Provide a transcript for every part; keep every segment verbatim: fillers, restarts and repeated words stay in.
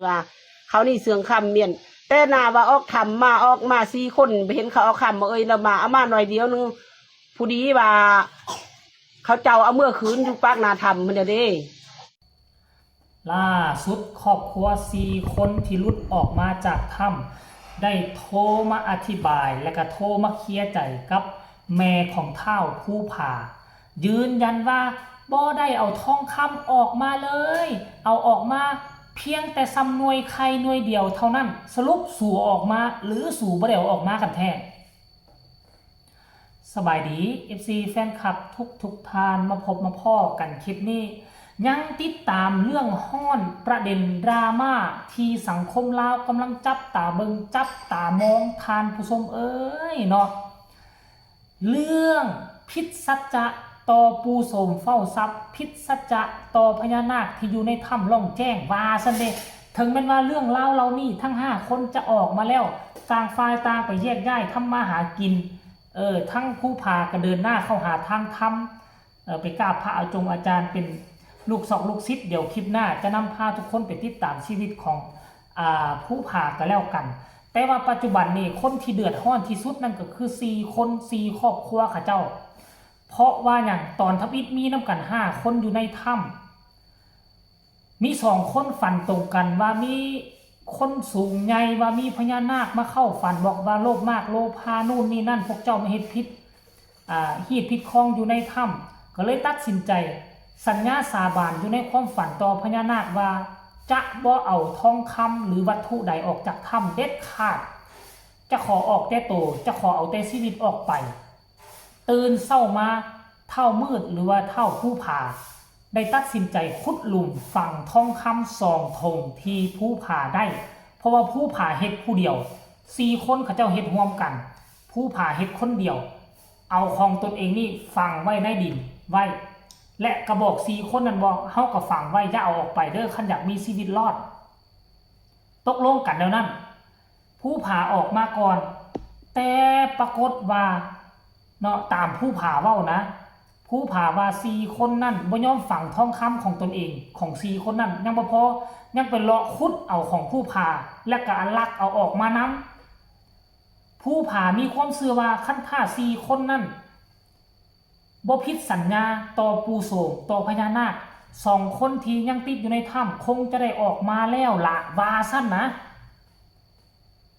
ว่าเขานี่เสื่องคำเมียน แต่หน้าว่าออกถ้ำมา ออกมาสี่คน บ่เห็นเขาเอาคำมาเอ่ยแล้วมา เอามาหน่อยเดียวหนึ่ง ผู้ดีว่า เขาเจ้าเอาเมือคืนอยู่ปากหน้าถ้ำพุ้นน่ะเด้ ล่าสุดครอบครัวสี่คนที่หลุดออกมาจากถ้ำได้โทรมาอธิบายและก็โทรมาเคลียร์ใจกับแม่ของท้าวภูผา ยืนยันว่าบ่ได้เอาทองคำออกมาเลย เอาออกมาเพียงแต่ส่ำหน่วยไข่หน่วยเดียวเท่านั้น สรุปสูเอาออกมาหรือสูบ่ได้เอาออกมากันแท้ สบายดี เอฟซี แฟนคลับทุกทุกท่าน มาพบมาพ้อกันคลิปนี้ ยังติดตามเรื่องฮ้อนประเด็นดราม่าที่สังคมลาวกำลังจับตาเบิ่งจับตามอง ท่านผู้ชมเอ้ยเนาะ เรื่องผิดสัจจะต่อปู่โสมเฝ้าทรัพย์ ผิดสัจจะต่อพญานาคที่อยู่ในถ้ำล่องแจ้งว่าซั่นเด้ ถึงแม้นว่าเรื่องราวเหล่านี้ทั้งห้าคนจะออกมาแล้ว ต่างฝ่ายต่างไปแยกย้ายทำมาหากิน เออ ทั้งภูผาก็เดินหน้าเข้าหาทางธรรม เออ ไปกราบพระอาจงอาจารย์เป็นลูกศอกลูกศิษย์ เดี๋ยวคลิปหน้าจะนำพาทุกคนไปติดตามชีวิตของ อ่า ภูผาก็แล้วกัน แต่ว่าปัจจุบันนี้คนที่เดือดร้อนที่สุดนั่นก็คือสี่คน สี่ครอบครัวเขาเจ้า เพราะว่าหยัง ตอนทำอิฐมีนำกันห้าคนอยู่ในถ้ำ มีสองคนฝันตรงกันว่ามีคนสูงใหญ่ ว่ามีพญานาคมาเข้าฝันบอกว่าโลภมากโลภานู่นนี่นั่น พวกเจ้ามาเฮ็ดผิด อ่า ฮีดผิดคองอยู่ในถ้ำ ก็เลยตัดสินใจสัญญาสาบานอยู่ในความฝันต่อพญานาคว่าจะบ่เอาทองคำหรือวัตถุใดออกจากถ้ำเด็ดขาด จะขอออกแต่โต จะขอเอาแต่ชีวิตออกไป ตื่นเช้ามาท้าวมืดหรือว่าท้าวภูผา ได้ตัดสินใจขุดหลุมฝังทองคำสองถงที่ภูผาได้ เพราะว่าภูผาเฮ็ดผู้เดียว สี่คนเขาเจ้าเฮ็ดร่วมกัน ภูผาเฮ็ดคนเดียว เอาของตนเองนี่ฝังไว้ในดินไว้ และก็บอกสี่คนนั้นว่า เฮาก็ฝังไว้ อย่าเอาออกไปเด้อ คันอยากมีชีวิตรอด ตกลงกันแนวนั้น ภูผาออกมาก่อน แต่ปรากฏว่า เนาะ ตามภูผาเว้านะ ภูผาว่าสี่คนนั่นบ่ยอมฝังทองคำของตนเอง ของสี่คนนั่นยังบ่พอ ยังไปเลาะขุดเอาของภูผา และก็ลักเอาออกมานำ ภูผามีความเชื่อว่าคันถ้าสี่คนนั่นบ่ผิดสัญญาต่อปู่โสม ต่อพญานาค สองคนที่ยังติดอยู่ในถ้ำคงจะได้ออกมาแล้วล่ะ ว่าซั่นนะ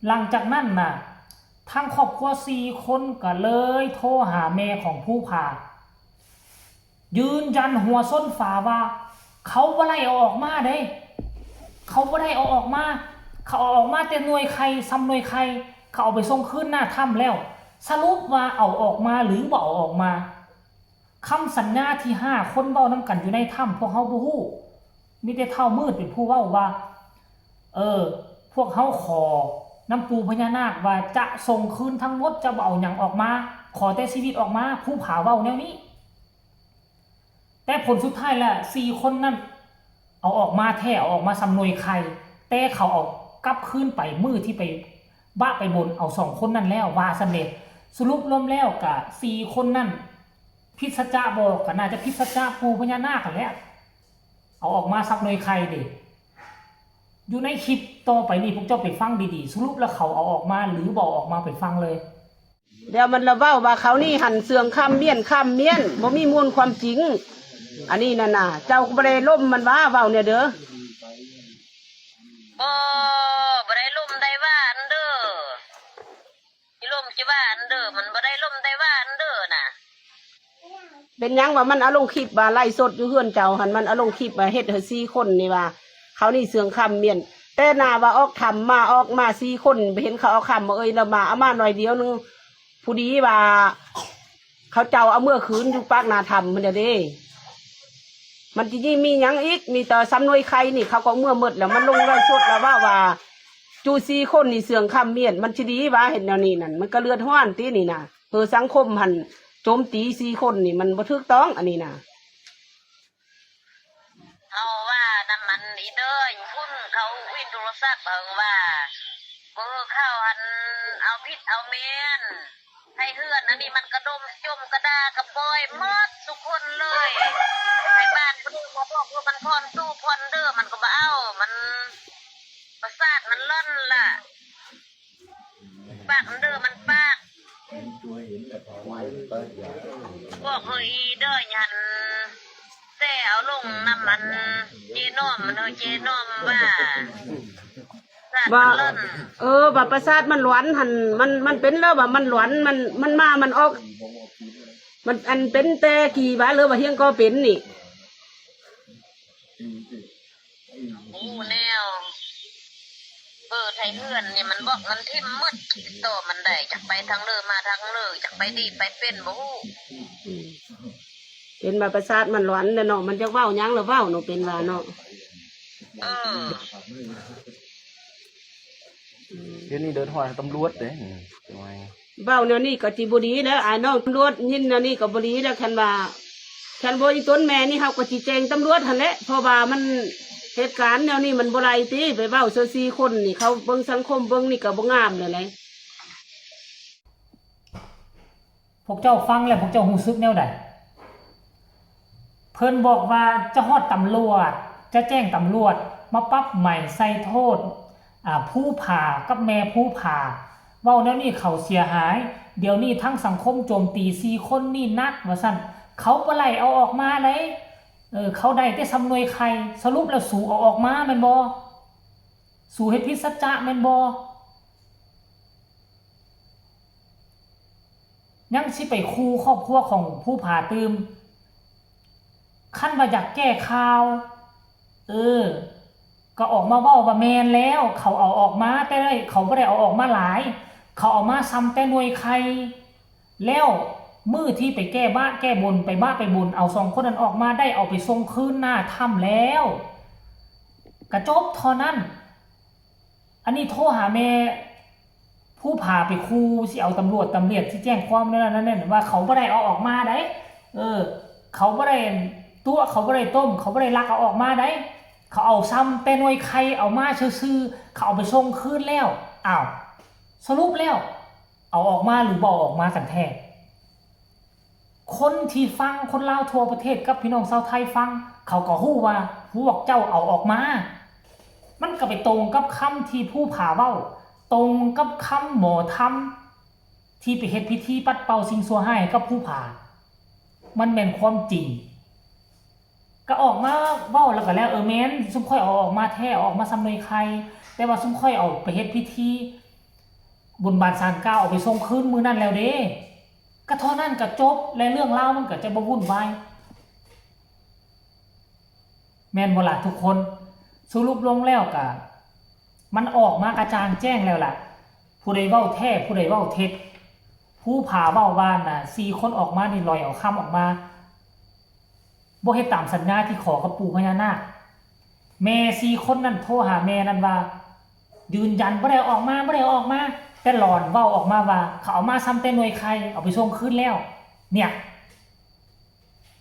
หลังจากนั้นน่ะ ทางครอบครัวสี่คนก็เลยโทรหาแม่ของภูผา ยืนยันหัวชนฝาว่า เขาบ่ได้เอาออกมาเด้ เขาบ่ได้เอาออกมา เขาเอาออกมาแต่หน่วยไข่ ส่ำหน่วยไข่ เขาเอาไปส่งคืนหน้าถ้ำแล้ว สรุปว่าเอาออกมาหรือบ่เอาออกมา คำสัญญาที่ห้าคนเว้านำกันอยู่ในถ้ำ พวกเฮาบ่ฮู้ มีแต่ท้าวมืดเป็นผู้เว้าว่า เออ พวกเฮาขอนำปู่พญานาคว่าจะส่งคืนทั้งหมด จะบ่เอาหยังออกมา ขอแต่ชีวิตออกมา ภูผาเว้าแนวนี้ แต่ผลสุดท้ายแล้ว สี่คนนั่น เอาออกมาแท้ เอาออกมาส่ำหน่วยไข่ แต่เขาเอากลับคืนไปมื้อที่ไปบะไปบนเอาสองคนนั่นแล้ว ว่าซั่นเด้ สรุปรวมแล้วก็สี่คนนั่น ผิดสัจจะบ่ ก็น่าจะผิดสัจจะปู่พญานาคหั้นแหละ เอาออกมาส่ำหน่วยไข่เด้ อยู่ในคลิปต่อไปนี่พวกเจ้าไปฟังดีๆ สรุปแล้วเขาเอาออกมาหรือบ่เอาออกมา ไปฟังเลย แล้วมันละเว้าว่าเขานี่หั่นเสื่องคำเมียน คำเมียน บ่มีมูลความจริง อันนี้นั่นน่ะ เจ้าก็บ่ได้ล้มมันว่าเว้าเนี่ยเด้อ บ่ บ่ได้ล้มได้ว่าอันเด้อ สิล้มสิว่าอันเด้อ มันบ่ได้ล้มได้ว่าอันเด้อน่ะ เป็นหยังว่ามันเอาลงคลิปว่าไลฟ์สดอยู่เฮือนเจ้าหั่น มันเอาลงคลิปว่าเฮ็ดให้สี่คนนี่ว่า เขานี่เสื่องคำเมียน แต่หน้าว่าออกถ้ำมา ออกมาสี่คน บ่เห็นเขาเอาคำมาเอ่ยแล้วมา เอามาหน่อยเดียวหนึ่ง ผู้ดีว่า เขาเจ้าเอาเมือคืนอยู่ปากหน้าถ้ำพุ้นน่ะเด้ มันสิมีหยังอีก มีแต่ส่ำหน่วยไข่นี่ เขาก็เอาเมือหมดแล้ว มันลงไลฟ์สดแล้วว่า ว่า จูสี่คนนี่เสื่องคำเมียน มันสิดีว่าเฮ็ดแนวนี้นั่น มันก็เลือดฮ้อนตินี่น่ะ เออ สังคมหั่นโจมตีสี่คนนี่มันบ่ถูกต้อง อันนี้น่ะ เฮาว่านำมันอีเด้อ พุ่นเขาวินโทรศัพท์เอิงว่า เออ เขาอันเอาผิดเอาแม่น ให้เฮือนอันนี้มันกระดมจมกระดากระปอยหมดทุกคนเลย ให้บ้านผู้นี้มาบอกว่ามันผ่อนตู้ผ่อนเด้อ มันก็บ่เอา มัน เด้อมันปาก บอกเฮยเด้อหัน แต่เอาลงน้ำมัน เจน้อมมันเฮยเจน้อมว่า ว่า เออ ว่าประสาทมันหลอนหัน มัน มันเป็นแล้วว่ามันหลอน มัน มันมา มันออก มันอันเป็นแต่กี่ว่าหรือว่าเฮียงก็เป็นนี่ โอ้แนว เบอร์ไทยเพื่อนเนี่ยมันบอกมันทิ่มหมด ติดต่อมันได้ จักไปทางเลิมาทางเลิ จักไปดีไปเป็นบ่ฮู้ อืม เป็นว่าประสาทมันหลอนแล้วเนาะ มันจะเว้าหยังแล้วเว้าเนาะ เป็นว่าเนาะ เออ อืม เดี๋ยวนี้เดินห้อยตำรวจเด้ อืม จังไง เว้าแนวนี้ก็สิบ่ดีแล้ว อ้ายน้องตำรวจยินแนวนี้ก็บ่ดีแล้ว คันว่า คันบ่อีต้นแม่นี่เฮาก็สิแจ้งตำรวจหั่นแหละ เพราะว่ามันเหตุการณ์แนวนี้มันบ่ได้ติ ไปเว้าซื่อสี่คนนี่ เขาเบิ่งสังคมเบิ่งนี่ก็บ่งามแล้วแหละ พวกเจ้าฟังแล้วพวกเจ้ารู้สึกแนวใด เพิ่นบอกว่าจะฮอดตำรวจ จะแจ้งตำรวจ มาปรับใหม่ใส่โทษ อ่า ภูผากับแม่ภูผา เว้าแนวนี้เขาเสียหาย เดี๋ยวนี้ทั้งสังคมโจมตีสี่คนนี่หนักว่าซั่น เขาบ่ไล่เอาออกมาเลย เออ เขาได้แต่ซำหน่วยไข่ สรุปแล้วสูเอาออกมาแม่นบ่ สูเฮ็ดผิดสัจจะแม่นบ่ ยังสิไปขู่ครอบครัวของภูผาตื่ม คันว่าอยากแก้ข่าว เออ ก็ออกมาเว้าว่าแม่นแล้ว เขาเอาออกมาแต่ได้ เขาบ่ได้เอาออกมาหลาย เขาเอามาซำแต่หน่วยไข่ แล้วมื้อที่ไปแก้บะแก้บน ไปบะไปบน เอาสองคนนั้นออกมาได้ เอาไปส่งคืนหน้าถ้ำแล้ว กะจบเท่านั้น อันนี้โทรหาแม่ภูผาไปขู่สิเอาตำรวจ ตำรวจสิแจ้งความนั่นนั่นนั่นว่าเขาบ่ได้เอาออกมาได้ เออ เขาบ่ได้ตั๋ว เขาบ่ได้ต้ม เขาบ่ได้ลักเอาออกมาได้ เขาเอาซำแต่หน่วยไข่เอามาซื่อๆ เขาเอาไปส่งคืนแล้ว อ้าว สรุปแล้ว เอาออกมาหรือบ่เอาออกมากันแท้ คนที่ฟัง คนลาวทั่วประเทศกับพี่น้องชาวไทยฟัง เขาก็ฮู้ว่าพวกเจ้าเอาออกมา มันก็ไปตรงกับคำที่ภูผาเว้า ตรงกับคำหมอธรรมที่ไปเฮ็ดพิธีปัดเป่าสิ่งชั่วร้ายให้กับภูผา มันแม่นความจริง ก็ออกมาเว้าแล้วก็แล้ว เออ แม่น ซุมข้อยเอาออกมาแท้ เอาออกมาซำหน่วยไข่ แต่ว่าซุมข้อยเอาไปเฮ็ดพิธีบนบานศาลกล่าว เอาไปส่งคืนมื้อนั้นแล้วเด้ ก็เท่านั้นก็จบ และเรื่องราวมันก็จะบ่วุ่นวาย แม่นบ่ล่ะทุกคน สรุปลงแล้วก็ มันออกมากระจ่างแจ้งแล้วล่ะ ผู้ใดเว้าแท้ ผู้ใดเว้าเท็จ ภูผาเว้าว่าน่ะ สี่คนออกมานี่ลอยเอาคำออกมา บ่เฮ็ดตามสัญญาที่ขอกับปู่พญานาค แม่สี่คนนั่นโทรหาแม่นั่นว่า ยืนยันบ่ได้เอาออกมา บ่ได้เอาออกมา แต่หล่อนเว้าออกมาว่า เขาเอามาซำแต่หน่วยไข่ เอาไปส่งคืนแล้ว เนี่ย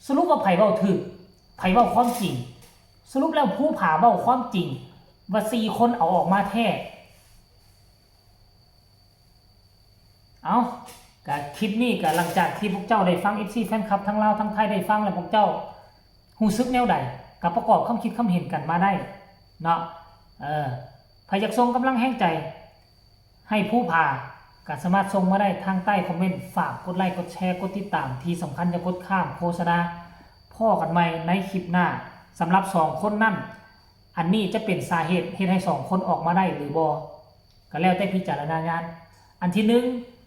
สรุปว่าไผเว้าถูก ไผเว้าความจริง สรุปแล้วภูผาเว้าความจริง ว่าสี่คนเอาออกมาแท้ เอา ก็คลิปนี้ก็หลังจากที่พวกเจ้าได้ฟัง เอฟซี แฟนคลับทั้งลาวทั้งไทยได้ฟังแล้ว พวกเจ้ารู้สึกแนวใด ก็ประกอบความคิดความเห็นกันมาได้เนาะ เออ ไผอยากส่งกำลังแฮงใจให้ภูผา ก็สามารถส่งมาได้ทางใต้คอมเมนต์ ฝากกดไลค์ กดแชร์ กดติดตาม ที่สำคัญอย่ากดข้ามโฆษณา พ้อกันใหม่ในคลิปหน้า สำหรับสองคนนั้น อันนี้จะเป็นสาเหตุเฮ็ดให้สองคนออกมาได้หรือบ่ ก็แล้วแต่พิจารณาญาณ อันที่หนึ่ง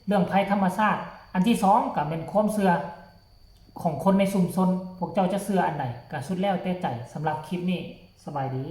เรื่องภัยธรรมชาติ อันที่สอง ก็แม่นความเชื่อของคนในชุมชน พวกเจ้าจะเชื่ออันใด ก็สุดแล้วแต่ใจ สำหรับคลิปนี้ สบายดี